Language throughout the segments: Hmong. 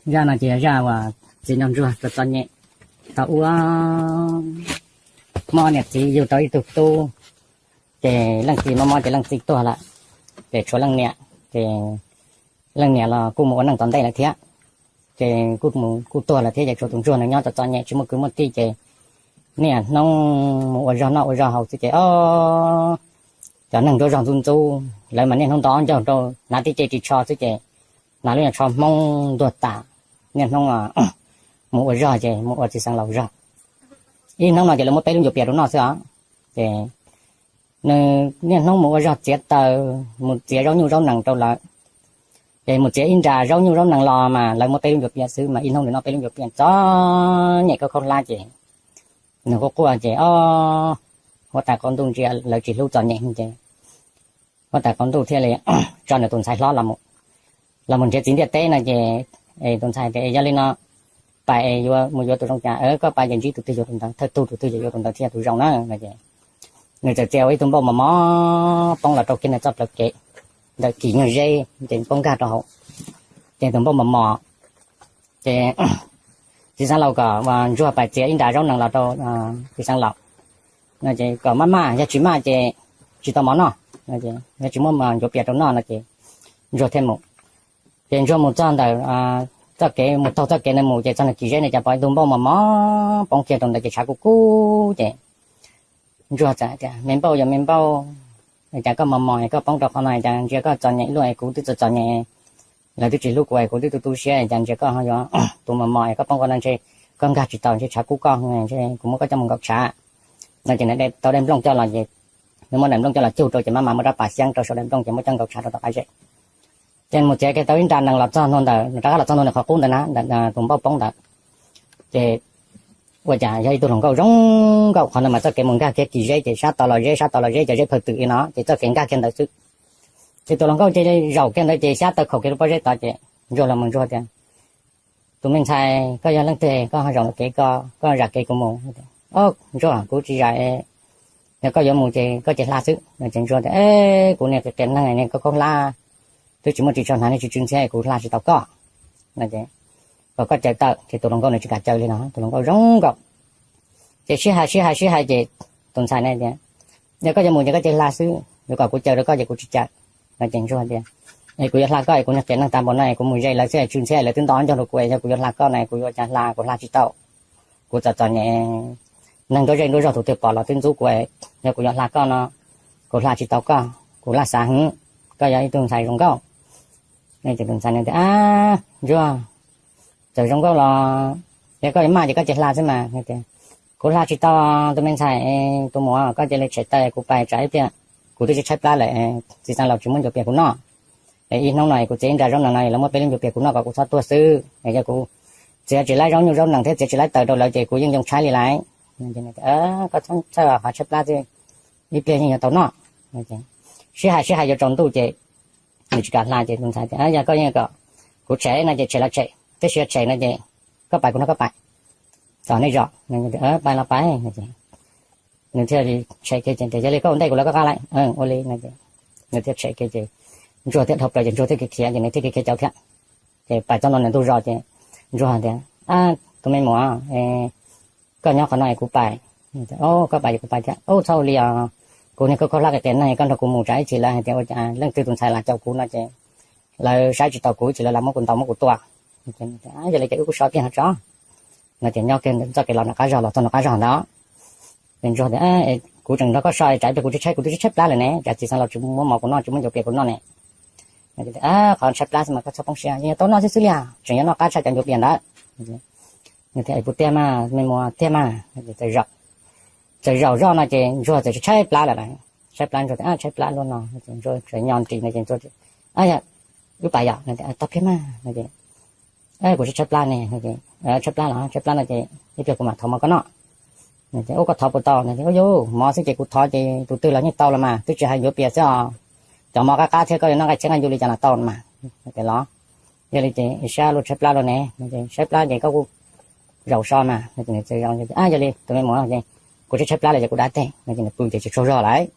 Zaj no ces yog zaj uas txiv nraug ntsuag txom txom nyem tau ua, muaj niam txiv yug tau ib tug tub, ces leej txiv mob mob ces leej txiv tuag lawm, ces tshuav leej niam, ces leej niam los kuj mus ua neej tom ntej lawm thiab, ces kuj mus kuj tuag lawm thiab, ces tshuav tus ntsuag nws nyob txom txom nyem tsis muaj kwv muaj tij, ces niaj hnub mus ua zog noj ua zog haus xwb ces o, cov neeg nruab zog ntxub ntxub lawv mas niaj hnub nto ncauj rau hnav tib ce ris tsho xwb ces hnav lub nyuag tsho Hmoob ntuag tas, niaj hnub mus ua zog ces mus ua txiv xeev laus zog. Ib hnub no ces lawv muab peb lub ncuav pias rau noj xwb os. Ces nws niaj hnub mus ua zog txiav taws, mus txiav zaub nyuj zaub nees rau lawv. Ces mus txiav ib nra zaub nyuj zaub nees los mas lawv muab peb lub ncuav pias xwb mas ib hnub nws noj peb lub ncuav pias txom nyem khaub khaub hlab ces nws quaj quaj ces o, huab tais qaum ntuj ntsia lawv tsis hlub txom nyem ces huab tais qaum ntuj thiaj li tso nws tus ntxhais hlob los mus nrhiav txiv ntiaj teb no ces tus ntxhais tias, Yog li no, pais es yuav mus yuav tus zoo cas? Koj pais ces ntsib tus twg yuav tus ntawd, thawj tug tus twg ces yuav tus ntawd thiaj tus zoo na no ces nws txawm txia ua ib tug npauj mos mos poob los rau kiag nws txoj plawv kev ntawm kis nyuag zeb ces poob nkag rau hauv, ces tus npauj mos mos ces txiv xeev laus kom ntsuag pais txiav ib nra zaub nees los rau txiv xeev laus no ces kom maj maj, yog tsis maj ces tsis tau mov noj, yog tsis muaj ncuav pias rau noj no ces ntsuag thiaj mus. Ces ntsuag mus txog ntawm txoj kev, mus taug txoj kev ntawd mus ces txog nws kis zeb no ces pom ib tug npauj mos mos poob kiag rau ntawd ces tshav kub kub ces ntsuag txawm tias, Me npauj, yog me npauj, cas koj mos mos es koj poob rau qhov no, cas ntsia koj txom nyem luaj es kuv twb txom txom nyem, lawv twb tsis hlub kuv es kuv twb tu tu siab, cas ntsia koj ho yuav tus mos mos es koj poob qhov no, ntshe koj nkag tsis tau, ntshe tshav kub koj, ntshe kuv muab koj coj mus nkaum tshav no ces nws tau daim nplooj coj los ces nws muab daim nplooj coj los cug rau ces maj mam muab rab pas xyeeb rau saum daim nplooj ces muab coj nkaum tshav rau tom qab zeb. Ces mus txiav kiag tau ib nra nees los txog ntua ntawd, rov qab los txog ntua nws qhov qub ntawd na, tus npauj poob ntawd. Ces ua cas yog ib tug hluas nkauj zoo nkauj, qhov ntawd mas txoj kev mus nkag kiag kis zeb ces sab tod los zeb, sab tod los zeb, cov zeb phawj twm li no ces txoj kev nkag kiag ntawd xwb. Ces tus hluas nkauj cia li zaum kiag ntawd ces xyab taw khaum kiag lub pob zeb tod ces ntsuag los mus ntsuag tias, Tus me ntxhais, koj yog leej twg koj ho zaum kev ko, koj zam kev kuv mus? O, ntsuag, kuv tsis zam, yog koj yuav mus ces koj cia li hla xwb no ces ntsuag tias, Kuv niag qias qias neeg, niag khaub khaub hlab, twb tsis muaj ris tsho hnav, niag tsw tsw ntxhiab, kuv hla tsis tau koj no ces kom koj caw tawm ces tus hluas nkauj nws tsis kam caw li no, tus hluas nkauj zoo nkauj. Ces sib hais sib hais sib hais ces tus ntxhais na tias, Yog koj yuav mus ces koj cia li hla xwb, yuav kom kuv caw rau koj ces kuv tsis caw no ces ntsuag tias, Es kuv yuav hla koj es kuv niag qias neeg tas npaum no es kuv mus ze lawv xwb es tsw ntxhiab lawv twb nto ncauj rau kuv es yog kuv yuav hla koj na kuv yuav cas hla, kuv hla tsis tau. Kuv txom txom nyem, neeg nruab zej nruab zog tus twg pom los twb ntxub kuv, yog kuv yuav hla koj no kuv hla tsis tau koj, kuv laj xav heev, koj yog ib tug ntxhais zoo nkauj. Tus ntxhais tias, Ntsuag, txawm zoo nkauj los yog koj yuav maj ces koj cia li hla xwb mas. Kuv hla tsis tau, tus me ntxhais, tus muam, koj cia li tshem taw kuv pais tsam ib pliag kuv twb tshaib tshaib plab lawm, txiv xeev laus tsis muab ncuav pias kuv noj. Es ib hnub no kuv txiav ib nra zaub nees no lawv muab peb lub ncuav pias kuv noj kom kuv txhob tuag xwb, es yog kuv txiav tsis laib zaub nyuj zaub nees thiab txiav tsis laib taws rau lawv ces kuv yeej yoo tshaib li lawm. Koj txhob txhawj, qhov tshaib plab xwb, ib pliag yeej yuav tau noj. Sib hais sib hais yuav tsaus ntuj ces nws tsis kam hla ces tus ntxhais tias, Yog koj yeej kom kuv tshem no ces tshem los tshem, tab sis yog tshem no ces koj pais kuv nrog koj pais, txog nej zos, pais los pais. Nws thiaj li tshem kiag ces tias, Yog li koj ua ntej kuv lawv koj qab lawm, ua li no ces nws thiaj tshem kiag ces ntsuag thiaj dhau plaws ces ntsuag thiaj khiav khiav ces nws thiaj khiav khiav caum thiab. Ces pais txog ntua nws ntug zos ces ntsuag tias, Tus me muam, koj nyob qhov no es kuv pais. Koj pais ces kuv pais thiab. Ub, txhob ua li os, kuv niag khaub khaub hlab qias qias neeg, koj nrog kuv mus tsam ib chim lawv hais tias ua cas leej twg tus ntxhais los caum kuv no ces lawv saib tsis taus kuv ib chim lawv lam muab kuv ntaus muab kuv tua. Yog li ces wb kuj so tiag no tso. No ces nyob kiag txoj kev los nram qab zog los txog nram qab zog ntawd. Ces ntsuag tias, Kuv tseem nrog koj so tsam ib pliag kuv tshaib tshaib, kuv twb tshaib tshaib plab lawm ne, tsam txiv xeev laus tsis muab mov kuv noj, tsis muab ncuav pias kuv noj ne. Qhov tshaib plab xwb mas koj txhob poob siab, yeej yuav tau noj xwb xwb li os, tseem yuav noj qab tshaj cov ncuav pias ntawd. Nws tias, Puas tiag mas me muam, tiag mas. Txawm zaum zoj no ces ntsuag txawm tshaib plab lawm lauj. Tshaib plab, ntsuag tias, Tshaib plab luaj no. Ntsuag txawm nyo nris no ces ntsuag tias, Yog wb pais yom? Tau phiab mas. Kuv tshaib tshaib plab ne. Tshaib plab los tshaib plab no ces ib pliag kuv mam thov mov koj noj. Ub, koj thov puas tau? Ub, yus mov xwb ces kuv thov ces tus twg los yeej tau los mas, twb tsis hais ncuav pias xwb os, cov mov qab qab thiab koj yuav noj nqaij txhiab nqaij ncu li cas los tau mas. Tias los, yog li ces sab luaj tshaib plab luaj ne, tshaib plab ces koj kuj zaum so mas. Yog li tus me muam, kuv tshaib tshaib plab lawm ces kuv da teg no ces nws pw ces tsis tsaug zog lawm.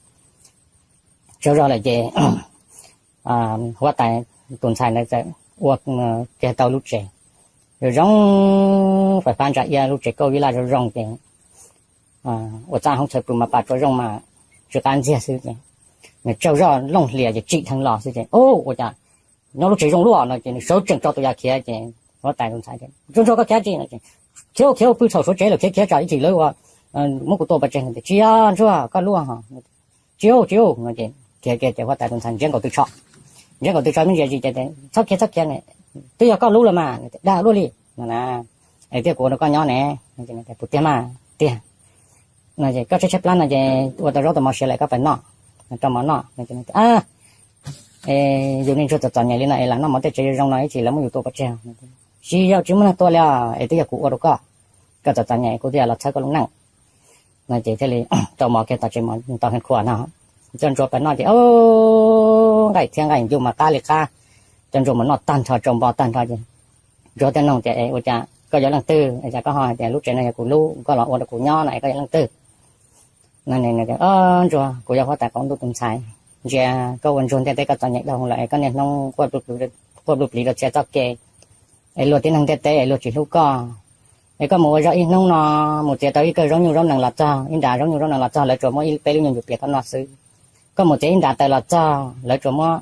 Tsaug zog lawm ces huab tais tus ntxhais ntawd txawm ua kiag tau lub tsev, Zoo zoo, pais pab ntsa iab lub tsev kauj vij laj zoo zoo ces ua txaj hoob txhawv pw mas pas tsuas zoo mas tsw qab ntxiag xwb ces nws tsaug zoj looj hlias ces tsim dheev los xwb ces, Ub, ua cas nyob lub tsev zoo luaj no ces nws sawv tsees tso tus yas khiav ces huab tais tus ntxhais tias, Ntsuag, Ntsuag, koj khiav tsi no ces, Khiav, khiav pw txhaum suav tsev lawm, khiav, khiav tsam ib chim lawv ua muab kuv tua pov tseg no ces, Tsis yog, Ntsuag, koj luaj ho. Tsis yog, tsis yog no ces khiav kiag ces huab tais tus ntxhais ntsiab nkaus tw tsho, ntsiab nkaus tw tsho me ntsis ces, Txhob khiav, txhob khiav, twb yog koj lub lawm mas. Dag luaj li no na, es thiaj kuv ua rau koj nyob ne. Puas tiag mas? Tiag. No ces koj tshaib tshaib plab no ces ua tau zaub tau mov siav lawm koj pais noj, rau mov noj. Yus niaj ntsuag txom txom nyem li no es lam noj mov tej tsev zoo zoo no ib chim lawv muab yus tua pov tseg. Tsis yog, tsis muaj neeg tua li os, es twb yog kuv ua rau koj, koj txom txom nyem kuv thiaj los txhawb koj lub neej. No ces thiaj li rau mov kiag tom tsev mov tau heev khuam no, coj Ntsuag pais noj ces nqaij thiab nqaij ncuj mas qab li qab. Coj Ntsuag mus noj tag nrho, tsau npo tag nrho ces Ntsuag thiaj nug tias, Es ua cas koj yog leej twg? Es cas koj ho hais tias lub tsev no yog kuv lub, koj los ua rau kuv nyob no es koj yog leej twg? No, Ntsuag, kuv yog huab tais qaum ntuj tus ntxhais. Ntsia koj ua ntsuag ntiaj teb koj txom nyem dhau lawm es koj niaj hnub quaj pluj pliv rau txhia txoj kev, es luag tib neeg ntiaj teb es luag tsis hlub koj. Es koj mus ua zog ib hnub no, mus txiav tau ib kawm zaub nyuj zaub nees los txog, ib nrad zaub nyuj zaub nees los txog lawv tsuas muab ib peb lub nyuag ncuav pias koj noj xwb. Koj mus txiav ib nrad taws los txog lawv tsuas muab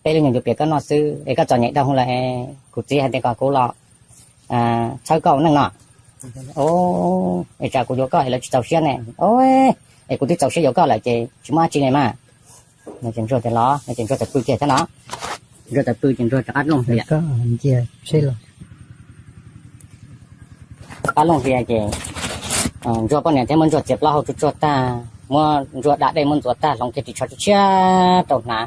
peb lub nyuag ncuav pias koj noj xwb, es koj txom nyem dhau lawm es kuv txiv hais tias kom kuv los txhawb koj ua neej no. Es tsam kuv yuav koj es lawv tsis txaus siab ne. Es kuv twb txaus siab yuav koj lawm ces tsis muaj dab tsi li mas. No ces Ntsuag tias los, no ces Ntsuag tawm pw kiag thiab no. Ntsuag tawm pw ces Ntsuag rov qab looj hlias, rov qab looj hlias ces Ntsuag poj niam thiaj muab Ntsuag txiav plaub hau tsuj tsuag tag, muab Ntsuag da dej muab ntxuav tag, hloov kiag ris tsho tshiab tshiab rau hnav,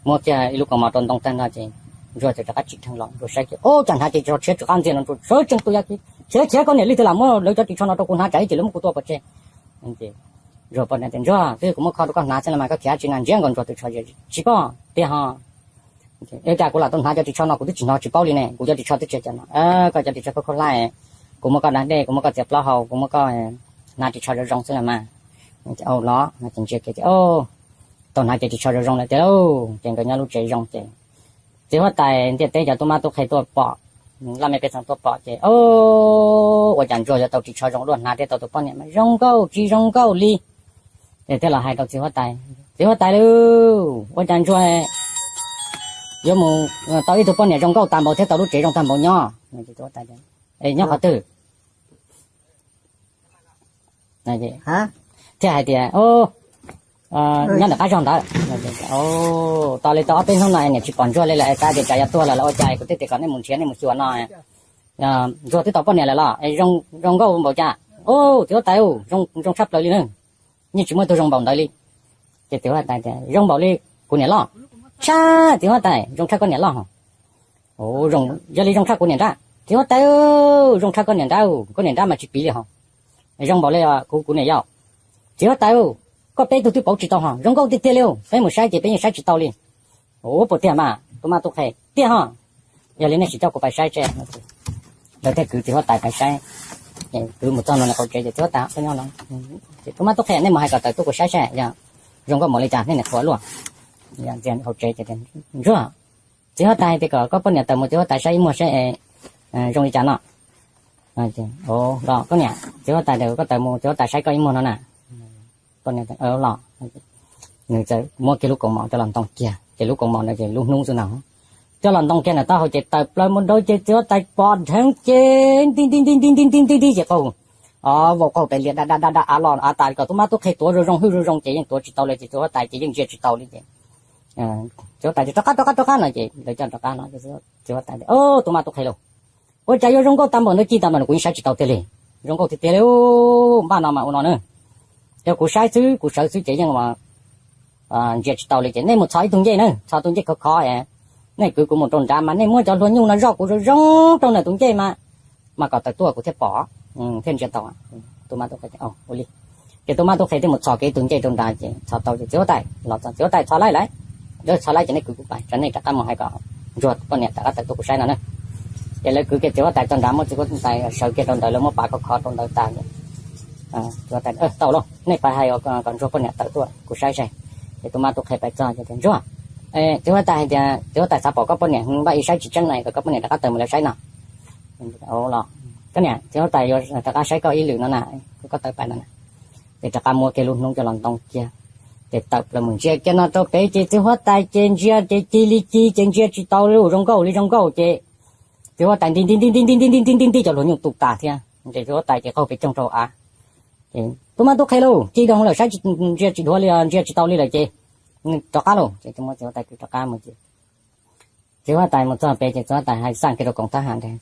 muab kiag ib lub kaus mom rau ntoo tag nrho ces Ntsuag txawm rov qab tsim dheev los, Ntsuag saib kiag, Ub, cas hnav ces ris tsho tshiab tsw qab ntxiag no, Ntsuag sawv tsees tus yas khiav, khiav, koj niam leej twg lam muab lawv cov ris tsho no rau kuv hnav tsam ib chim lawv muab kuv tua pov tseg. Ntsuag poj niam tias, Ntsuag, twb kuv muab kho rau koj hnav xwb los mas koj khiav tsi na, ntsiab nkaus Ntsuag tus tsho, Tsis pom tiag ho. Es cas kuv lam tau hnav cov ris tsho no kuv twb tsis hnov tsis paub li ne, kuv cov ris tsho twb tsis cas no. Koj cov ris tsho koj khaub hlab, kuv muab koj da dej, kuv muab koj txiav plaub hau, kuv muab koj hnav ris tsho zoo zoo xwb los mas. Los ces ntsia kiag ces tau hnav cov ris tsho zoo zoo lawm tiag lauj. Ces nkawd nyob lub tsev zoo ces txiv huab tais ntiaj teb cov tub mab tub qhe tuaj pom, laj mej pej xeem tuaj pom ces, Ub, ua cas Ntsuag yuav tau ris tsho zoo luaj, hnav thiab tau tus poj niam mas zoo nkauj tsis zoo nkauj li. Ces thiaj los hais rau txiv huab tais, Txiv huab tais lauj, ua cas Ntsuag yuav mus tau ib tug poj niam zoo nkauj tag npaum thiab tau lub tsev zoo tag npaum nyob? Es nyob qhov twg? Thiaj hais tias, Nyob ntawm qab zog ntawd. Tos li tau ob peb hnub no niam tsis pom Ntsuag li lawm, xav tias tsam yuav tuag lawm los ua cas, kuv thiaj tias kom nej mus nrhiav nej mus xyuas no. Ntsuag twb tau poj niam lawm los es zoo nkauj npaum cas? Ub, txiv huab tais, zoo tshaj plaws li na, yeej tsis muaj tug zoo npaum ntawd li. Ces txiv huab tais tias, Zoo npaum li kuv niam loj? Tshaj, txiv huab tais, zoo tshaj koj niam loj ho. Yog li zoo tshaj kuv niam nrab. Txiv huab tais, Zoo tshaj koj niam nrab, koj niam nrab mas tsis piv li ho. Zoo npaum li kuv, kuv niam yau. Txiv huab tais, Koj peb tug twb pauv tsis tau ho, zoo nkauj tiag tiag li, peb mus saib ces peb yeej saib tsis tau li. Ub, puas tiag mas tub mab tub qhe? Tiag ho. Yog li nej sim coj kuv pais saib seb. Lawv thiaj kwv txiv huab tais pais saib. Kwv mus txog nram qhov tsev ces txiv huab tais, Tub mab tub qhe, nej mus hais kom tawm tuaj kuv saib seb yog zoo nkauj npaum li cas nej niam qhuav luaj. Ntxias hauv tsev ces, Ntsuag, txiv huab tais tias kom koj poj niam tawm mus txiv huab tais saib ib muag seb zoo li cas no. Los koj niam, txiv huab tais tias koj tawm mus txiv huab tais saib koj ib muag no na. Los, nws txawm muab kiag lub kaus mom coj los ntoo kiag, ces lub kaus mom ntawd ces lub hnub xwb no, coj los ntoo kiag ntawm taub hau ces tawm plaws mus nraud ces txiv huab tais pom dheev ces nti nti nti nti nti nti nti nti ces qaug, vau qaug pes lias da da da da av los av tas kom tub mab tub qhe tuav zoo zoo hwj zoo zoo ces yeej tuav tsis tau li ces txiv huab tais ces yeej ntsia tsis tau li ces txiv huab tais tias, Rov qab, rov qab, rov qab no ces lawv coj rov qab no. Txiv huab tais tias, Tub mab tub qhe lauj, ua cas yuav zoo nkauj tag npaum ntawd, ci tag npaum no kuv yeej saib tsis tau tiag li. Zoo nkauj tiag tiag li, npaj no mas ua no na. Yog kuv saib xwb, kuv sawv xwb ces yeej ntsia tsis tau li ces nej mus txhos ib tug ncej na, txhos tus ncej khov khov, nej kwv kuv mus rau nrad mas nej muab cov hlua nyuj no zoj kuv zoo zoo rau ntawm tus ncej mas, mas kom tawm tuaj kuv thiaj pom, thiaj ntsia tau. Tub mab tub qhe, Ua li. Ces tub mab tub qhe thiaj mus txhos kiag ib tug ncej rau nrad ces txhos tau ces txiv huab tais los txog, txiv huab tais txhos laij lawm, txhos laij ces nej kwv kuv pais, tsam nej rov qab mus hais kom Ntsuag poj niam rov qab tawm tuaj kuv saib no na. Ces lawv kwv kiag txiv huab tais txog nrad, muab txiv huab tais sawv kiag rau ntawd, lawv muab pav khov khov rau ntawd tas. Txiv huab tais, Tau lauj, nej pais hais kom Ntsuag poj niam tawm tuaj kuv saib saib. Ces tub mab tub qhe pais txog ces tias, Ntsuag, txiv huab tais hais tias txiv huab tais xav pom koj poj niam, npaj ib saib tsis tseeb no kom koj poj niam rov qab tawm mus lawv saib no. Los, koj niam, txiv huab tais yuav rov qab saib koj ib lwm no na, koj tawm pais no na. Ces rov qab muab kiag lub hnub coj los ntoo kiag, ces tawm plaws mus ntsia kiag no rau pem ces txiv huab tais ces ntsia ces cig li cig ces ntsia tsis tau li zoo nkauj li zoo nkauj ces txiv huab tais nti nti nti nti nti nti nti nti nti nti cov hluas nyuj tu tas thiab ces txiv huab tais ces qaug pes coog rau av. Ces tub mab tub qhe lauj, cig doog lawm saib ntsia tsis dhuav li, ntsia tsis tau li lawm ces rov qab lauj. Ces muab txiv huab tais kwv rov qab mus ces txiv huab tais mus txog pem ces txiv huab tais hais xaj kiag rau koom thab ham tias,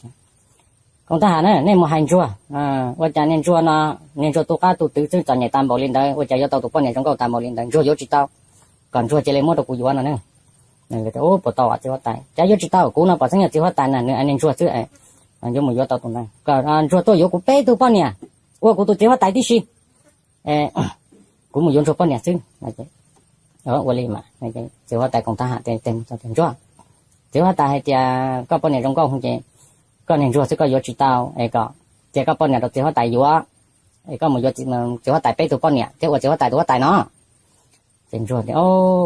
koom thab ham na, nej mus hais ntsuag, ua cas niag ntsuag no, niag ntsuag tu qab tu twv xwb txom nyem tas npaum li ntawd ua cas yuav tau tus poj niam zoo nkauj tas npaum li ntawd, ntsuag yuav tsis tau, kom ntsuag cia li muab rau kuv yuav no ne. Ub, puas tau txiv huab tais, cas yuav tsis tau, kuv no pom xeeb yog txiv huab tais na, nws niag ntsuag xwb, yuav mus yuav tau tus ntawd, kom ntsuag tuaj yuav kuv peb tug poj niam, ua kuv tus txiv huab tais tib si, kuv mus yuav ntsuag poj niam xwb. Ua li mas, txiv huab tais koom thab ham tias, ntsuag, txiv huab tais hais tias koj poj niam zoo nkauj ces koj niag ntsuag xwb koj yuav tsis tau, es kom cia koj poj niam rau txiv huab tais yuav, es koj mus yuav txiv huab tais peb tug poj niam thiab ua txiv huab tais tus huab tais no. Ces ntsuag tias,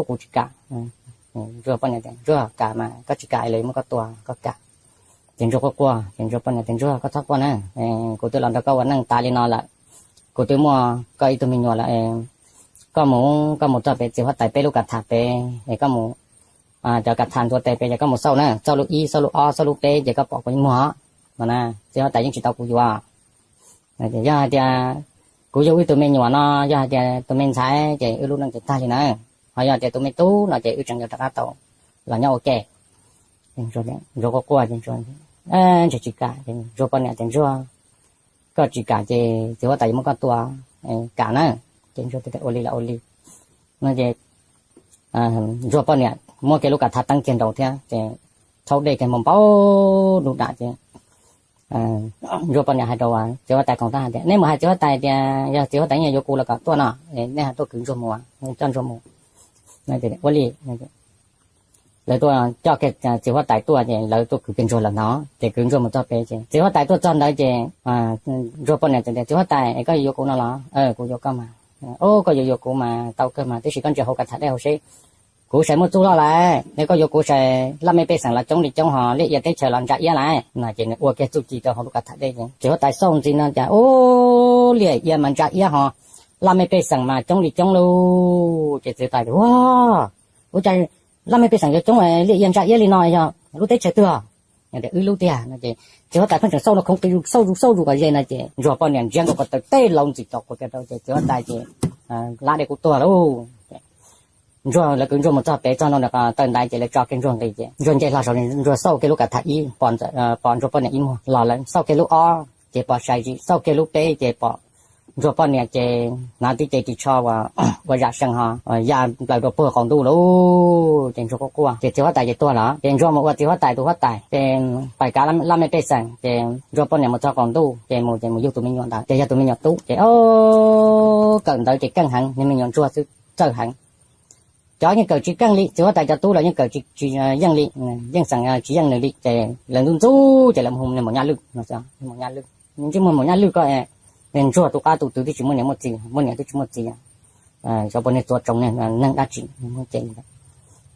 kuv tsis kam. Ntsuag poj niam tias, ntsuag, kam mas koj tsis kam es lawv muab koj tua koj kam. Ces ntsuag quaj quaj ces ntsuag poj niam tias, ntsuag, koj txhob quaj na, kuv twb los nrog koj ua neej tas li no lawm, kuv twb muaj koj ib tug me nyuam lawm, koj mus, koj mus txog pem txiv huab tais peb lub kav tham pem es koj mus, cov kav tham ntxuav tes pem ces koj mus xauj na, xauj lub ib, xauj lub ob, xauj lub peb ces koj pom kuv ib muag no na, txiv huab tais yeej tsis tau kuv yuav. Yog hais tias kuv yuav wb tug me nyuam no, yog hais tias tus me ntxhais ces wb lub neej ces tag li na, ho yog hais tias tus me tub no ces wb tseem yuav rov qab tau los nyob ua ke. Ntsuag quaj quaj ces ntsuag ntshe tsis kam, ntsuag poj niam tias, ntsuag, koj tsis kam ces txiv huab tais yuav muab koj tua, kam na. Ces ntsuag tias, ua li los ua li no ces ntsuag poj niam muab kiag lub kav tham teeb kiag nraud thiab ces thaub dej kiag npau npau lub dam ces ntsuag poj niam hais rau txiv huab tais koom thab ham tias, nej mus hais txiv huab tais tias yog txiv huab tais yuav kuv los kom tuaj no, nej ho tuaj kwv ntsuag mus, coj ntsuag mus. Ua li, lawv tuaj coj kiag txiv huab tais tuaj ces lawv tuaj kwv kiag ntsuag lawm no ces kwv ntsuag mus txog pem ces txiv huab tais tuaj txog ntawd ces ntsuag poj niam tias, txiv huab tais es koj yuav kuv no los? Kuv yuav koj mas. Ub, koj yuav yuav kuv mas tau kawg mas, tiam sis koj ntsia hauv kav tham dej hauv seb, kuv sai muaj txuj loj lawm, es koj yuav kuv sai laj mej pej xeem los coob li coob ho liaj ia teb chaws los ntsa iab lawm no. Ces nws ua kiag txuj ci rau hauv lub kav tham dej ces txiv huab tais xauj ntxiv no cas ub, liaj ia mas ntsa iab ho laj mej pej xeem mas coob li coob lauj. Ces txiv huab tais tias, ua, ua cas laj mej pej xeem yuav coob liaj ia ntsa iab li no, yog lub teb chaws twg? Wb lub tiag no ces txiv huab tais pheej tseem xauj los khoov qis zus xauj zus xauj zus kom ze no ces ntsuag poj niam ntsia nkaus ko taw teb laus ntxim tos quas kiag rau ces txiv huab tais ces, lab dej kuj tuag lauj. Ntsuag, lawv kwv ntsuag mus txog pem txog ntua taw ntaiv ces lawv tso kiag ntsuag nqis ces ntsuag nce hlo saum, ntsuag xauj kiag lub kav tham ib, pom ntsuag poj niam ib muag los lawm, xauj kiag lub ob ces pom sai zim, xauj kiag lub peb ces pom ntsuag poj niam ces hnav tib ce ris tsho ua zam sees ho ya nplaws rau puag qaum ntuj lauj. Ces ntsuag quaj quaj ces txiv huab tais ces tuag lawm ces ntsuag mus ua txiv huab tais tus huab tais ces pais kav laj mej pej xeem ces ntsuag poj niam mus txog qaum ntuj ces mus ces mus yug tus me nyuam ntawd ces yog tus me nyuam tub ces kawm ntawv ces keej heev, niag me nyuam ntsuag xwb txawj heev. Cov yeej kawm tsis keej li, txiv huab tais cov tub los yeej kawm tsis yeej li, yeej xeem tsis yeej nws li ces lawv ntxub ntxub ces lawv hu niag maum nyaj lwj no, maum nyaj lwj, ntsej muag maum nyaj lwj ko, niag ntsuag tu qab tu twv twb tsis muaj niam muaj txiv, muaj niam twb tsis muaj txiv, xyov puas niag txua tsoos niag neeg dab tsi muab cem li ntawd.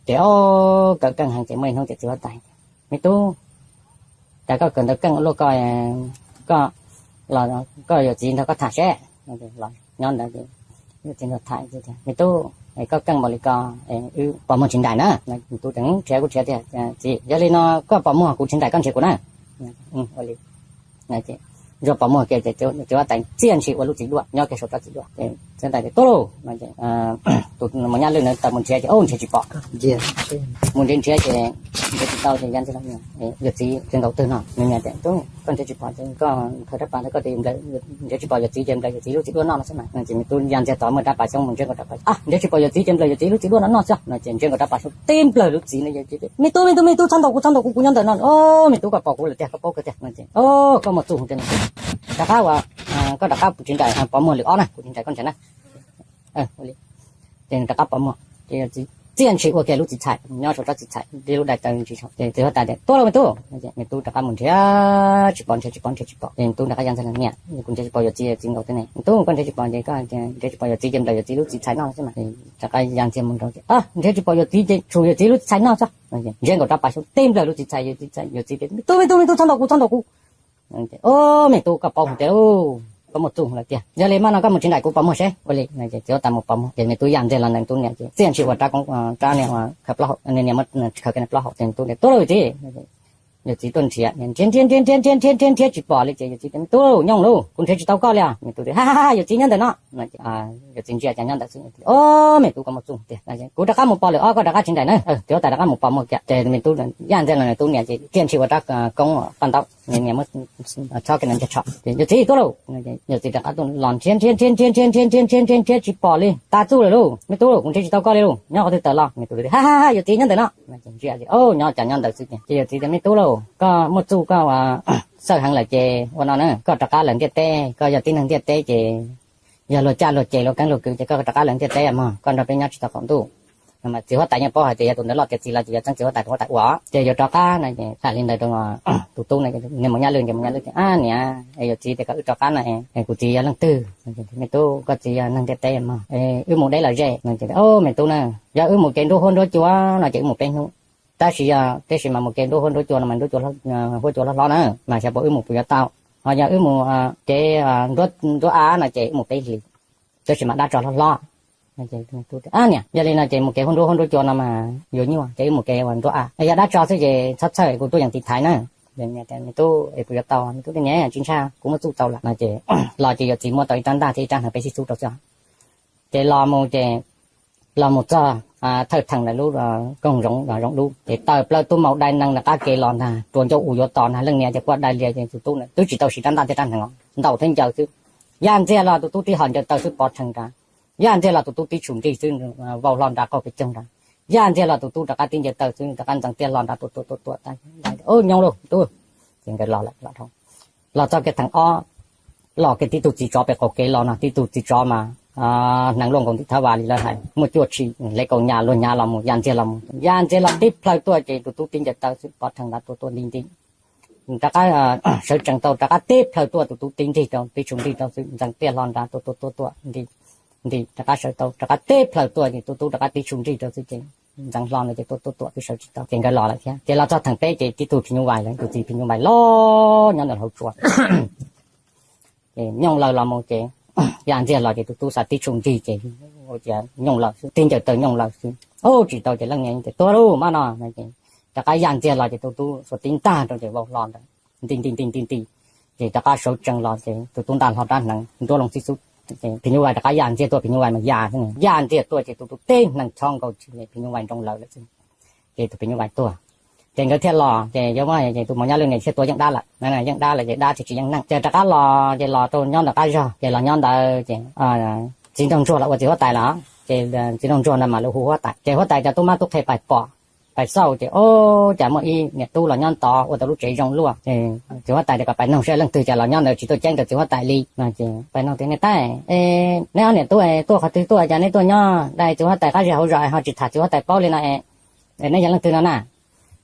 Ces o, kawm keej heev ces muaj ib hnub ces txiv huab tais, me tub, cas koj kawm ntawv keej ua luaj ko, koj los koj yuav txiv nrog koj tham seb. Los nyob ntawd ces yuav txiv nrog tham, me tub, koj keej npaum li ko, wb pos muag tsis nraim na. Tub tias, nrhiav kuj nrhiav tiag txiv, yog li no koj pos muag kuv tsis nraim koj nrhiav kuv na. Ua li, ntsuag pos muag kiag ces txiv huab tais txiaj ntsig ua lub txiv duaj nyob kiag saum tsob txiv duaj ces txiv huab tais tias, tuaj lauj. Tus maum nyaj lwj na tawm mus nrhiav ces ub nrhiav tsis pom, mus nrhiav nrhiav ces nrhiav tsis tau ces ya ntxiag los, yawm txiv tseem nkaum twg no? Nws niam tias, tub, koj nrhiav tsis pom ces koj khaws rab pas ntawd koj tias nrhiav tsis pom yawm txiv ces nplawm yawm txiv lub txiv duaj noj no xwb mas. Ces me tub ya ntxiag tod muaj rab pas xyoob mus nrhiav nkaus rab pas, nrhiav tsis pom yawm txiv ces nplawm yawm txiv lub txiv duaj no noj xwb no ces nrhiav nkaus rab pas xyoob tib nplawg lub txiv no. Me tub, me tub, me tub, txhob ntaus kuv, txhob ntaus kuv, kuv nyob ntawm no. Me tub, koj pom kuv lawm tiag, koj paub kawg tiag no ces, koj muaj txuj tiag no. Rov qab ua, koj rov qab tsis nraim pos muag lwm ob na, kuv tsis nraim koj nrhiav na. Ces rov qab pos muag ces txiaj ntsig ua kiag lub txiv txhais nyob saum tsob txiv txhais tib lub dai taw ntsis saum ces txiv huab tais tias, tuaj lauj me tub. Me tub rov qab mus nrhiav tsis pom, nrhiav tsis pom, nrhiav tsis pom ces me tub rov qab ya ntxiag los, niam, kuv nrhiav tsis pom yawm txiv, yawm txiv nkaus twg ne? Me tub, koj nrhiav tsis pom ces koj nrhiav tsis pom yawm txiv ces nplawm yawm txiv lub txiv txhais noj xwb mas. Rov qab ya ntxiag mus nrad ces, nrhiav tsis pom yawm txiv ces tsum yawm txiv lub txhais noj xwb. Nrhiav nkaus rab pas xyoob tib nplawg lub txiv txhais, yawm txiv tias, me tub, me tub, me tub, txhob ntaus kuv, txhob ntaus kuv. Ub, me tub, koj paub hais tias koj muaj txuj lawm tiag. Yog li mas no koj mus tsev nraim, kuv pos muag seb. Ua li ces txiv huab tais mus pos muag ces me tub yaj ntxiag los ntawm tub niam ces txiaj ntsig ua rab koob, rab niag khaws plaub hau, niag niam muab khaws kiag plaub hau ces tub tias, Tub lauj, yawm txiv. Yawm txiv tuaj nrhiav, nrhiav nrhiav nrhiav nrhiav nrhiav nrhiav tsis pom li ces yawm txiv tias, Me tub, nyooj lauj, kuv nrhiav tsis tau koj li os. Me tub tias, Ha ha ha, yawm txiv nyob ntawm no. Yawm txiv ntsia cas nyob ntawd xwb. Ub, me tub, koj muaj txuj tiag. Kuv rov qab mus pos lwm ob, koj rov qab tsev nraim na. Txiv huab tais rov qab mus pos muag kiag ces me tub yaj ntxiag los ntawm tub niam ces txiaj ntsig ua rab koob paj ntaub, niag niam muab chob kiag nws ntsej tsho ces, Yawm txiv, tub lauj. Yawm txiv rov qab tuaj los nrhiav nrhiav nrhiav nrhiav nrhiav nrhiav nrhiav nrhiav nrhiav tsis pom li. Tag txuj lawm lauj, me tub, kuv nrhiav tsis tau koj li lauj, nyob qhov twg tawm los? Me tub tias, Ha ha ha, yawm txiv nyob ntawm no. Ces ntsia ces, Ub, nyob cas nyob ntawd xwb. Ces yawm txiv tias, Me tub lauj, koj muaj txuj, koj ua txawj heev lawm ces ua no na, koj rov qab lawm ntiaj teb, koj yog tib neeg ntiaj teb ces yog luag caj luag ces luag keeb luag kwv ces koj rov qab lawm ntiaj teb mog, koj nrog peb nyob tsis tau qaum ntuj. Mas txiv huab tais yeej paub hais tias yog tus ntawd loj tiav txiv los ces yog txeeb txiv huab tais tus huab tais ua ces yuav rov qab no ces hais li ntawd rau tus tub na, nws mus nyab lwj ces mus nyab lwj tias, Ab niam, es yawm txiv tias kom wb rov qab no es kuv txiv yog leej twg? Me tub, koj txiv yog neeg ntiaj teb mog, wb mus deb los ze. Ub, me tub na, yog wb mus kev nruab huab nruab cua no ces wb mus peb hnub, tab sis yog tiam sis mas mus kev nruab huab nruab cua no mas nruab cua, huab cua hlob hlob na, mas xyov puas wb mus puas yuav tau. Ho yog wb mus kev nruab av no ces wb mus peb hlis, tab sis mas dab tsov hlob hlob. Ab niam, yog li no ces mus kev huab nruab huab nruab cua no mas yuav nyuaj ces wb mus kev ua nruab av, yog dab tsov xwb ces txhob txhawj, kuv tuaj yeem tiv thaiv na. Me tub, es puas yuav tau? Me tub tias, Niam, tsis ntshai, kuv muaj txuj tau lawm. No ces los ces yawm txiv muab tau ib rab ntaj thiab ib rab hneev peb sib xub rau xwb. Ces los mus ces los mus txog thawj theem lawv lub koog zoov, zoov dub ces tawm plaws tus maum dais nees rov qab kev los ntag, ruas ncauj u yuav tos ntag, leej niam ces quaj dai lias ces tus tub twb tsis tau siv rab ntaj thiab rab hneev, ntaus thiab ncaws xwb. Yaj ntxiag los tus tub tib hos ncaws taw xwb pov rhees nrad. Yaj ntxiag los tus tub tib tshum nrig xwb, vau hlo nrad qaug pes coog nrad. Yaj ntxiag los tus tub rov qab tib ncaws taw xwb rov qab ntxeev tiaj hlo nrad, tua tua tua tua, Ub, nyooj lauj tub. Ces nkawd los lawm, los txog kiag theem ob, los kiag tib tug txiv tsov pem qaum kev los no, tib tug txiv tsov mas hneev luaj nkaus ntim thab vas li lawv hais, muaj cuaj tshim hle kaus nyas luag nyav los mus, yaj ntxiag los mus, yaj ntxiag los tib plhaw tuaj ces tus tub tib ncaws taw xwb pov rhees nrad, tua tua nti nti. Rov qab sawv tsees tau rov qab tib plhaw tuaj, tus tub tib nrig rau, tib tshum nrig rau xwb ntxeev tiaj hlo nrad, tua tua tua tua nti nti. Rov qab sawv tau rov qab tib plhaw tuaj ces tus tub rov qab tib tshum nrig rau xwb ces ntxeev hlo ntawd ces tua tua tua twb sawv tsis tau ces nkawd los lawm thiab. Ces los txog theem peb ces tib tug phim nyuj vais, tus txiv phim nyuj vais los nyob ntawm hauv tsua. Ces nyooj lawm los mus ces yaj ntxiag los ces tus tub xav tib tshum nrig ces ua cas nyooj lawm xwb, tib ncaws taw nyooj lawm xwb. Ub, tsis tau ces leej niam tias, Tuag lauj mab no. Rov qab yaj ntxiag los ces tus tub xuas tib ntag rau ces vau hlo ntawd, nti nti nti nti nti. Ces rov qab sawv tsees los ces tus tub ntaj hlo rab hneev nruab loo xib xub. Ces phim nyuj vais rov qab yaj ntxiag tuaj, phim nyuj vais mas ya xwb, yaj ntxiag tuaj ces tus tub tib hneev chob nkaus ces phim nyuj vais nroo lawm lawm xwb. Ces tus phim nyuj vais tuag. Ces nkawd thiaj los ces yuav muab ces tus maum nyab lwj niam thiaj tua yeej dab lawm, yeej dab lawm ces dab thiaj tsis yeej neeg. Ces rov qab los ces los rau nyob ntawm qab zog ces los nyob ntawd ces txiv nraug ntsuag los ua txiv huab tais lawm. Ces txiv nraug ntsuag ntawd mas lawv hu huab tais, ces huab tais cov tub mab tub qhe pais pom, pais xauj ces, Ub, cas muaj ib niam tub los nyob tod ua tau lub tsev zoo luaj. Ces txiv huab tais tias kom pais noog saib leej twg, cas los nyob ntawd tsis tuaj ceeb rau txiv huab tais li no. Ces pais noog tias, Niam tais, neb ob niam tub tuaj qhov twg tuaj, cas neb tuaj nyob dai txiv huab tais qab zej hauv zos ho tsis tham txiv huab tais paub li no es, neb yog leej twg no na?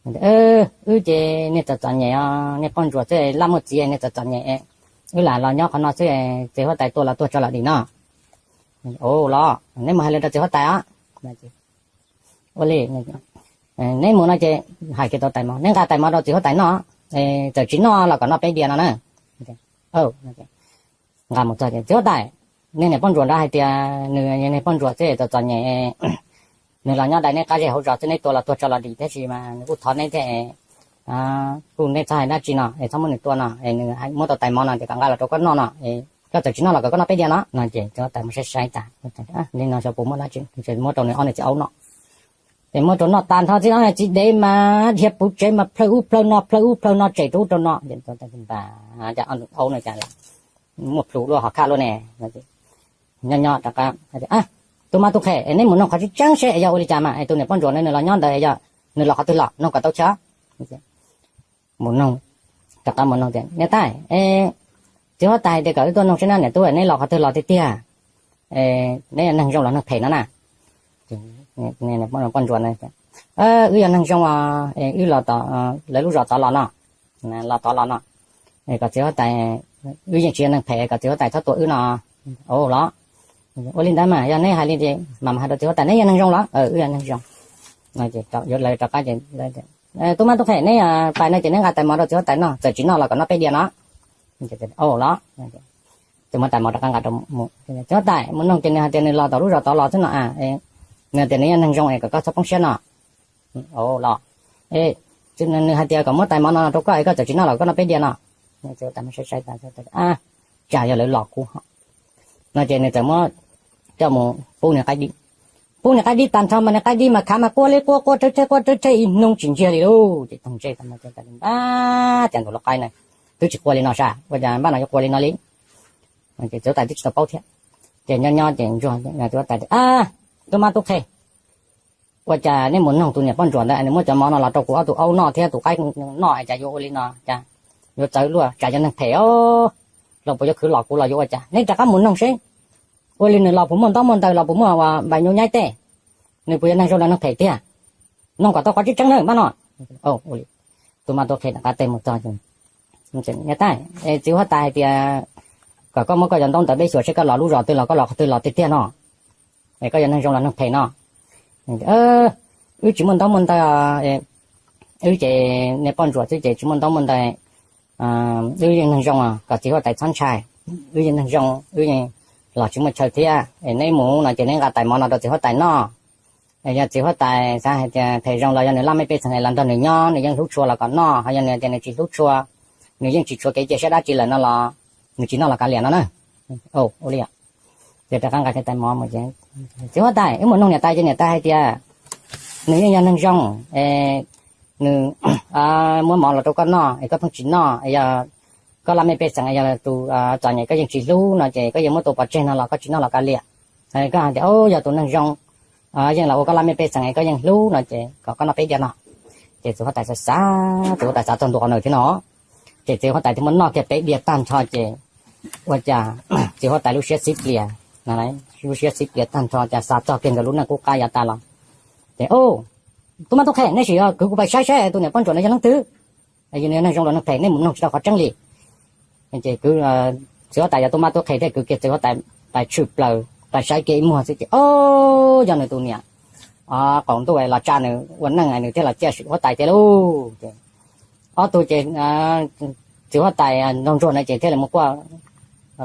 Wb ces niag txom txom nyem os, niag poj ntsuam xwb, laj muaj txiv, niag txom txom nyem, wb lam los nyob qhov no xwb, txiv huab tais tua los tuag tso los dim no. Ua los neb mus hais lus rau txiv huab tais os. Ua li, neb mus no ces hais kiag tau tais mov, neb nqa tais mov rau txiv huab tais noj, txawm tsis noj los kom noj peb diav no na. Nqa mus txog ces, Txiv huab tais, niag niam poj ntsuam nrad hais tias nws niag poj ntsuam xwb, txom txom nyem, nws los nyob dai neb qab zej hauv zos xwb, neb tua los tuag tso los dim, tab sis mas nws kuj thov neb thiab, kuj neb txhob hais dab tsi no es txhob muab nws tua no es nws muab tau tais mov no ces kom nqa los rau koj noj no es koj txawm tsis noj los kom koj noj peb diav no. No ces txiv huab tais mus saib saib tas, Li no xyov puas muaj dab tsi, muab rau nws ob niag txiv aub noj. Ces muab rau noj tag nrho, txiv aub txiv dev mas dhia puv tsev mas plhaw ub plhaw no plhaw ub plhaw no tsem rau ub rau no. Cas aub no cas muaj plhus luaj hov khaj luaj ne. Nyob nyob rov qab, Tub mab tub qhe, es neb mus noog qhov tseeb tseeb seb es yog ua li cas mas es tus niam poj ntsuam no nws los nyob ntawd es yog nws los qhov twg los, noog kom tau chaw. Mus noog, rov qab mus noog tias, Niam tais, txiv huab tais hais tias kom wb tuaj noog seb na niam tub, neb los qhov twg los tiag tiag? Neb yog neeg zoo los neeg phem no na? Poj ntsuam, Wb yog neeg zoo os, wb los tom lawv lub zos tod los no, los tod los no, kom txiv huab tais, wb yeej tsis yog neeg phem, kom txiv huab tais txhob tua wb no. Los, ua li ntawd mas yog neb hais li ces mam hais rau txiv huab tais, neb yog neeg zoo los? Wb yog neeg zoo. Lawv rov qab, Tub mab tub qhe, neb pais no ces neb nqa tais mov rau txiv huab tais noj, txawm tsis noj los kom noj peb diav no. Au los, txiv huab tais mov rov qab nqa rau mus, txiv huab tais mus noog ces nws hais tias nws los tom lub zos tod los xwb no, nws tias nws yog neeg zoo es kom koj txhob poob siab no. Los, nws hais tias kom muab tais mov no rau koj es koj txawm tsis noj los koj noj peb diav no. Txiv huab tais saib saib, tsam yog lawv los kuv ho, no ces nws txawm muab coj mus pub nws qaib dib. Pub nws qaib dib tag nrho mas nws qaib dib mas khav mas quaj li quaj, quaj rhawv rhe, quaj rhawv rhe ib hnub tsis ntsiag li lauj. Ces taug ntsej tas, cas ntuj lub qaib na twb tsis quaj li no sas, ua cas npaj no yuav quaj li no li? Ces txiv huab tais twb tsis tau paub thiab. Ces nyob nyob ces ntsuag, txiv huab tais tias, tub mab tub qhe, ua cas nej mus noog tus niam poj ntsuam ntawd nws muab cov mov no los rau kuv ob tug aub noj thiab tus qaib noj es cas yuav ua li no, cas yuav txawv luaj, tsam yog neeg phem os, los puas yuav khwv los kuv los yuav ua cas? Nej rov qab mus noog seb ua li nws los puas muaj ntaub muaj ntawv los puas muaj npaim nyuj nyaib tej, nws puas yog neeg zoo los neeg phem tiag? Noog kom tau qhov tseeb tseeb na mab no. Tub mab tub qhe rov qab teb mus txog, niam tais, txiv huab tais hais tias kom koj muab koj cov ntaub ntawv peb xyuas seb koj los lub zos twg los koj los qhov twg los tiag tiag no, es koj yog neeg zoo los neeg phem no. Wb tsis muaj ntaub muaj ntawv, wb ces niam poj ntsuam xwb ces tsis muaj ntaub muaj ntawv. Wb yeej neeg zoo, kom txiv huab tais txhob ntshai, wb yeej neeg zoo, wb yeej los tsis muaj chaw thiab. Es neb mus no ces neb nqa tais mov no rau txiv huab tais noj. Es yog txiv huab tais xav hais tias phem zoo los yog nws laj mej pej xeem es los nrog nws nyob nws yeej hlub tshua los kom noj, ho yog nws tias nws tsis hlub tshua, nws yeej tsis tshuav kev cia siab dab tsi lawm no los nws tsis noj los kav liam no na. Ua li, ces rov qab nqa tais mov mus, txiv huab tais, wb mus noog niam tais ces niam tais hais tias nws yeej yog neeg zoo, nws muab mov los rau koj noj es koj pheej tsis noj, yog koj laj mej pej xeem, yog tus txom nyem koj yeej tsis hlub no ces koj yeej muab tua pov tseg no los koj tsis noj los kav liam. Koj hais tias yog tus neeg zoo yeej los ua koj laj mej pej xeem es koj yeej hlub no ces kom koj noj peb diav no. Ces txiv huab tais xav xav, txiv huab tais xav txog ntua qhov no thiab no, ces txiv huab tais thiaj muab noj kiag peb diav tag nrho ces ua cas txiv huab tais lub siab xib plias, lub siab xib plias tag nrho cas xav txog kiag nkawd lub neej qub qab yav tas los. Ces, tub mab tub qhe, nej sim kwv kuv pais saib saib tus niam poj ntsuam no yog leej twg, yog nws yog neeg zoo los neeg phem, nej mus noog tsis tau qhov tseeb li. Ces kwv, txiv huab tais yog tub mab tub qhe thiaj kwv kiag txiv huab tais pais tshwm plaws pais saib kiag ib muag xwb ces, o, yog nws tus niam qaum ntuj los tsa nws ua neej nws thiaj los ciaj huab tais tiag lauj. Ces ob tug ces txiv huab tais nraug ntsuag no ces thiaj li mus quaj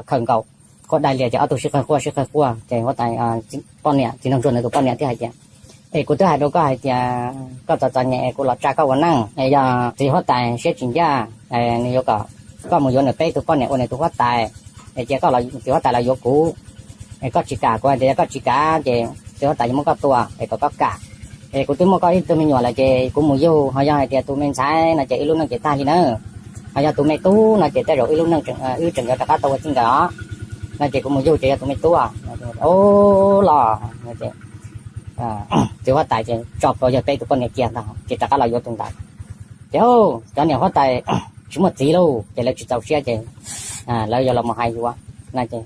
khawm nkaus, quaj dai lias ces ob tug sib qawg quaj sib qawg quaj ces huab tais, poj niam, txiv nraug ntsuag nws tus poj niam thiaj hais tias, es kuv twb hais rau koj hais tias koj txom txom nyem es kuv los tsa koj ua neej, es yog txiv huab tais siab tsis ncaj, nws yuav kom koj mus yuav nws peb tug poj niam ua nws tus huab tais, es cia koj, txiv huab tais los yuav kuv. Es koj tsis kam, kuv hais tias yog koj tsis kam ces txiv huab tais yuav muab koj tua es kom koj kam. Es kuv twb muaj koj ib tug me nyuam lawm ces kuv mus yug, ho yog hais tias tus me ntxhais no ces wb lub neej ces tag li na. Ho yog tus me tub no ces tej zaum wb lub neej, wb tseem yuav rov qab tau ua txij nkawm os. No ces kuv mus yug ces yog tus me tub. O, los, txiv huab tais ces tso plhuav yawg peb tus poj niam cia ntag ces rov qab los yuav tus ntawd. Ces cov niam huab tais tsis muaj txiv lauj ces lawv tsis txaus siab ces lawv yuav los mus hais yuav, no ces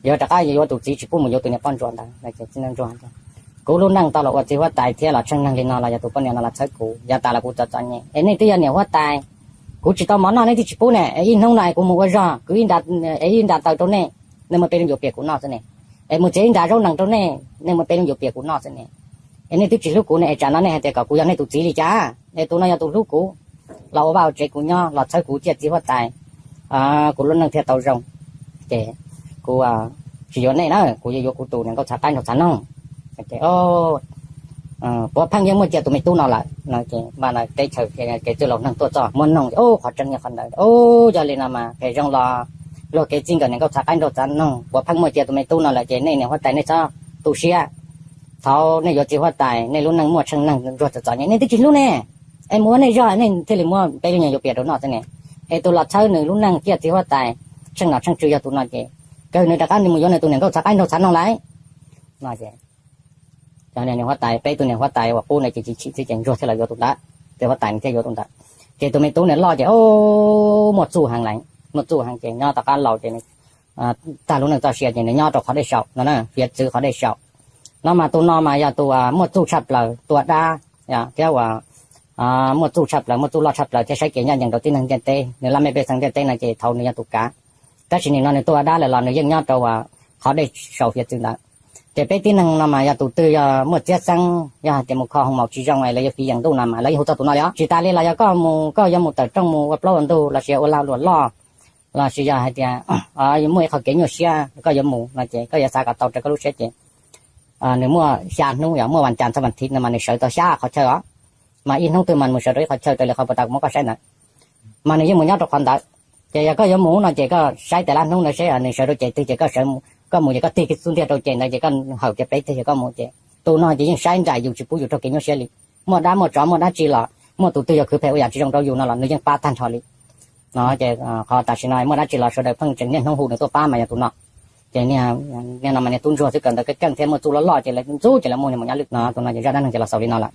yuav rov qab yuav tus txiv tsis pub mus yuav tus niam poj ntsuam ntawd no ces txiv nraug ntsuag, kuv lub neej tau los ua txiv huab tais thiab los tsheej neeg li no los yog tus poj niam no los txhawb kuv, yav tas los kuv txom txom nyem es nej twb yog niam huab tais, kuv tsis tau mov noj nej twb tsis pub ne, es ib hnub no es kuv mus ua zog kwv ib nra taws rau nej, nej muab peb lub ncuav pias kuv noj xwb ne, es mus txiav ib nra zaub nees rau nej, nej muab peb lub ncuav pias kuv noj xwb ne, es nej twb tsis hlub kuv ne, es tsam no nej hais tias kom kuv yog nej tus txiv li cas? Es tus no yog tus hlub kuv, los ua vaj ua tsev kuv nyob, los txhawb kuv ciaj txiv huab tais, kuv lub neej thiaj tau zoo. Ces kuv tsis yuav nej na, kuv yuav yuav kuv tus niam nkauj txhav qaib nraug txhav noog. Puav pheej yeej muaj cia tus me tub no lawm no ces mas teb chaws kev txwj laus neeg tuaj txog muab noog, qhov tseeb yog qhov ntawd. Yog li no mas phem zoo los luag kev txij nkawm niam nkauj txhav qaib nraug txhav noog puav pheej muaj cia tus me tub no lawm ces nej niam huab tais nej txhob tu siab. Thaum nej yuav txiv huab tais nej lub neej muaj tsheej neeg ntsuag txom txom nyem nej twb tsis hlub ne, es mus ua nej zog nej thiaj li muab peb lub ncuav pias rau noj xwb ne. Es tus los txhawb nws lub neej ciaj txiv huab tais, tsheej nom tsheej tswv yog tus no ces kawg nws rov qab mus yuav nws tus niam nkauj txhav qaib nraug txhav noog lauj. No ces cov niam huab tais, peb tug niam huab tais uas qub no ces tsis chim xwb ces ntsuag thiaj los yuav tus ntawd, txiv huab tais nws thiaj yuav tus ntawd. Ces tus me tub nws loj ces muaj txuj heev lawm, muaj txuj heev ces nyob tom qab laus ces tag lub neej txoj sia ces nws nyob rau qhov dej saum no na, hiav txwv qhov dej saum. No mas tus no mas yog tus muaj txuj tshaj plaws tua dab thiab uas muaj txuj tshaj plaws, muaj txuj loj tshaj plaws thiab saib kev ncaj ncees rau tib neeg ntiaj teb, nws laj mej pej xeem ntiaj teb no ces thaum nws yog tus kav. Tab sis nim no nws tua dab lawm los nws yeej nyob rau uas qhov dej saum hiav txwv ntawd. Ces peb tib neeg no mas yog tus twg yog muaj txiab xeeb, yog hais tias mus kho hoo maum tsis zoo es lawv yuav fiv yeem ntuj no mas lawv yeej hu txog tus no li os. Tsis tas li los yog koj mus, koj yuav mus tawm rooj mus ua plaub ua ntug los sis ua lag luam loj, Los sis yog hais tias muaj ib qho kev nyuaj siab koj yuav mus no ces koj yuav xav kom tau raws koj lub siab ces nws muaj xya hnub, yog muaj vas cas txog vas thiv no mas nws sawv tau xya qhov chaw os. Mas ib hnub twg mas mus sawv rau ib qhov chaw raws li qhov puag ta kuv muab koj saib ntawd, mas nws yeej mus nyob rau qhov ntawd. Ces yog koj yuav mus no ces koj saib tas lab hnub ntawd seb nws sawv rau ces twg ces koj sawv, koj mus ces koj tig xub ntiag rau ces ntawd ces koj hawm kiag peb teg ces koj mus ces tus no ces yeej saib nraim yus tsis pub yus raug kev nyuaj siab li. Muaj dab muaj tsov muaj dab tsi los muaj tus twg yog khwv phem ua yam tsis zoo rau yus no los nws yeej pab tag nrho li. No ces qhov tam sim no muaj dab tsi los sawv daws pheej tseem niaj hnub hu nws tuaj pab mas yog tus no. Ces niag no mas niag tub ntsuag xwb, kawm ntawv keej keej thiab muaj txuj loj loj ces lawv ntxub ces lawv muaj niag maum nyab lwj no. Tus no ces zaj dab neeg ces los xaus li no lawm.